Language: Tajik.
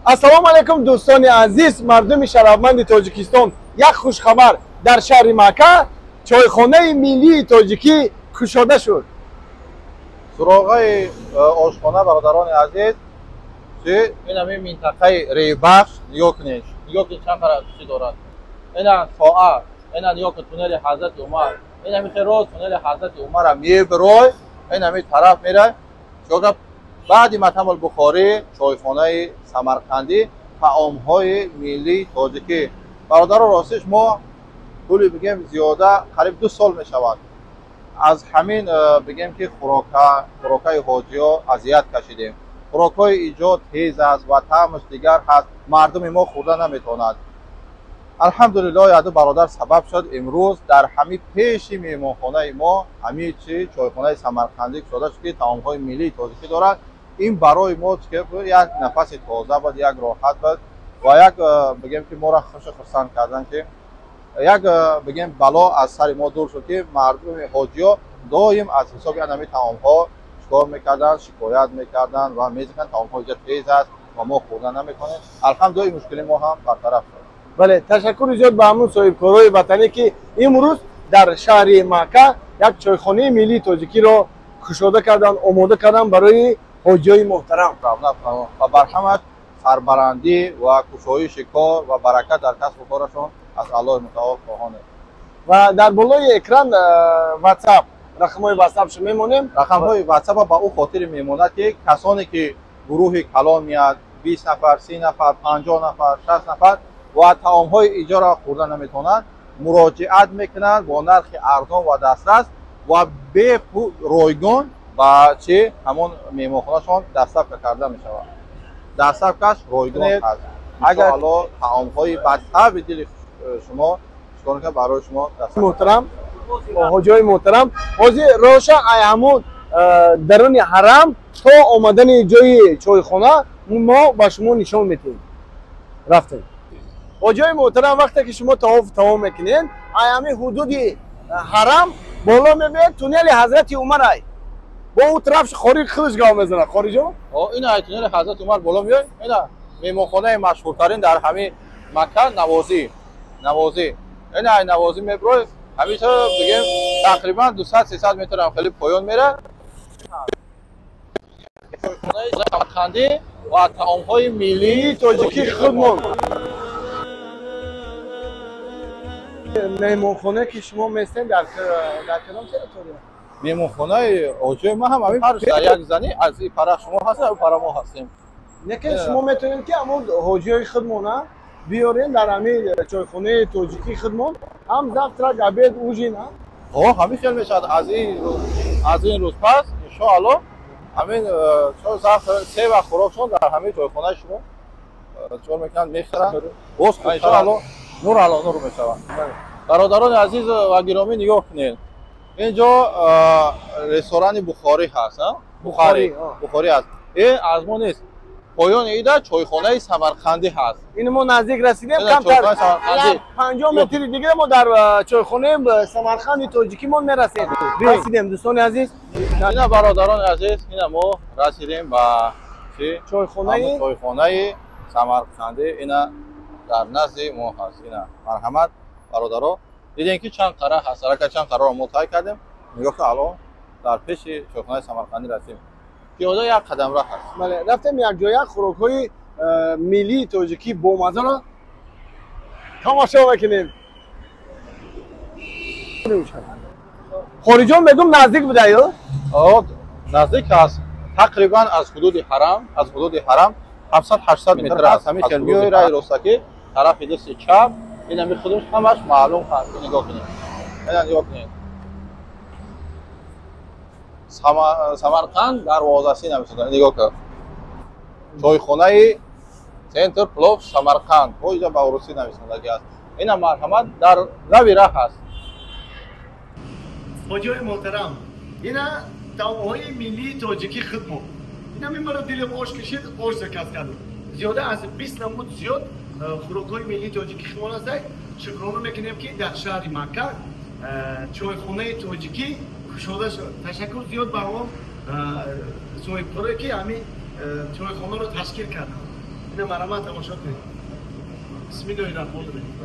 Ассалому алайкум, дӯстони азиз, мардуми шарафманди Тоҷикистон. Як хушхабар: дар шаҳри Макка чойхонаи миллии тоҷикӣ кушода шуд. Суроғаи ошхона, бародарони азиз, ин ҳамин минтақаи Рейбахш. Нигоҳ кунед, нигоҳ кунед, чанд қара чӣ дорад. Ина соат, ина нигоҳ кун, туннели Ҳазрати Умар. Ин ҳамин хел рост туннели Ҳазрати Умара мебирой, ин ҳамин тараф мерай. Чӣ баъди Матамул Бухорӣ, чойхонаи Самарқандӣ, таомҳои миллии тоҷикӣ. Бародаро, ростиш мо пули бигем зиёда қариб 2 сол мешавад аз ҳамин бигем ки хӯрокаи ҳоҷиҳо азият кашидем. Хӯрокҳои иҷо тез аст ва таъмаш дигар ҳаст, мардуми мо хӯрда наметавонад. Алҳамдулиллоҳ, яду бародар сабаб шуд, имрӯз дар ҳамин пеши меҳмонхонаи мо ҳамин чи чойхонаи Самарқандӣ кушода шуд, ки таомҳои миллии тоҷикӣ дорад. Ин барои мо як нафаси тоза буд, як роҳат буд ва як бигем ки моро хушу хурсанд кардан, ки як бигем бало аз сари мо дур шуд, ки мардуми ҳоҷиҳо доим аз ҳисоби ҳамин таомҳо чикор мекарданд, шикоят мекарданд ва мезиканд таомҳо иҷа тез аст ва мо хӯрда наметавонем. Алҳамдулиллоҳ, ин мушкили мо ҳам бартараф шуд. Бале, ташаккури зиёд ба ҳамун соҳибкорои ватанӣ, ки имрӯз дар шаҳри Макка як чойхонаи миллии тоҷикиро кушода карданд, омода карданд барои ҳоҷиҳои муҳтарам. Ва бар ҳамаш сарбарандӣ ва кушоиши кор ва баракат дар касбу корашон аз Аллоҳи мутаол хоҳонем. Ва дар болои экран WhatsApp, рақамҳои WhatsApp-шо мемонем. Рақамҳои WhatsApp ба ӯ хотири мемонад, ки касоне ки гурӯҳи калон меяд, 20 нафар, 30 нафар, 50 нафар, 60 нафар ва таомҳои иҷоро хӯрда наметавонанд, муроҷиат мекунанд бо нархи арзон ва дастрас ва бепул, ройгон ба чи ҳамон меҳмонхонашон доставка карда мешавад. Доставкаш ройгон аст. Агар Аллоҳ таомҳои ба таби дили шумо чикор мекунад, барои шумо муҳтарам, ҳоҷиҳои муҳтарам, ҳозир роша ай ҳамун даруни ҳарам то омадани ҷои чойхона мо ба шумо нишон медиҳем. Рафтем. Ҳоҷиҳои муҳтарам, вақте ки шумо тавоф тамом мекунед, ай ҳамин ҳудуди ҳарам боло мебиёд туннели Ҳазрати Умар, ай бо ӯ тараф хориҷ худаш гав мезанад. Хориҷо? Ин ай туннели Ҳазрати Умар боло меояд. Ина меҳмонхонаи машҳуртарин дар ҳамин Макка, Навозӣ. Навозӣ. Ина ай Навозӣ мебирояд, ҳамиша бигем тақрибан 200-300 метр ҳам хеле поён мерад. Чойхонаи Самарқандӣ ва таомҳои миллии тоҷикии худмон. Меҳмонхонае ки шумо местед дар кадом территория? Меҳмонхонаи ҳоҷиёи ма ҳам ҳамин дар як зани аз ин пара шумо ҳастед, ин пара мо ҳастем. Лекин шумо метавонед ки ҳамон ҳоҷиёи худмона биёрем дар ҳамин чойхонаи тоҷикии худмон, ҳам завтрак, обед, ужин. Ҳо, ҳамин хел мешавад. Аз ин рӯз пас иншоаллоҳ ҳамин се вақт хӯрокшон дар ҳамин чойхонаи шумо чикор мекунанд, мехӯранд. Боз иншоаллоҳ нур ало нур мешавад. Бародарони азиз ва гиромӣ, нигоҳ кунед, инҷо ресторани Бухорӣ ҳаст, Бухорӣ, Бухорӣ ҳаст. Ин аз мо нест. Поёни ида чойхонаи Самарқандӣ ҳаст. Ин мо наздик расидем, камтар 50 метри дига мо дар чойхонаи Самарқанди тоҷикимон мерасем. Расидем, дӯстони азиз. Ина бародарони азиз, ина мо расидем ба чи? Чойхонаи Самарқандӣ. Ина дар назди мо ҳаст. Ина марҳамат бародаро, дидем ки чанд қара ҳаст, арака чанд қараро мо тай кардем. Нигоҳ кун, алон дар пеши чойхонаи Самарқандӣ расидем. Пиёда як қадам роҳ ҳаст. Бале, рафтем як ҷоя хӯрокҳои миллии тоҷикӣ бомазаро тамошо мекунем. Хориҷон мегум наздик буда ё? Наздик аст. Тақрибан аз ҳудуди ҳарам, аз ҳудуди ҳарам 700-800 метр аст. Ҳамин хел меои раи ростакӣ тарафи дасти чап, ин ҳамин худаш ҳамаш маълум ҳаст. Нигоҳ кунед. Ина нигоҳ кунед. Самарқанд дарвозаси нависода. Нигоҳ кун. Чойхонаи Центр Плов Самарқанд. Бо инҷа ба русӣ нависондагӣ аст. Ина марҳамат дар лаби раҳ аст. Ҳоҷиҳои муҳтарам, ина таомҳои миллии тоҷикии худмон. Ина мемара дилем ош кашид, ош заказ кардем. Зиёда аз 20 намуд зиёд хӯрокҳои миллии тоҷикии худмон ҳастанд. Шукрона мекунем, ки дар шаҳри Макка чойхонаи тоҷикӣ кушода шуд. Ташаккур зиёд ба он соҳибкорое, ки ҳамин чойхонаро ташкил карданд. Ина марама тамошо кунед. Бисмиллоҳи раҳмони раҳим.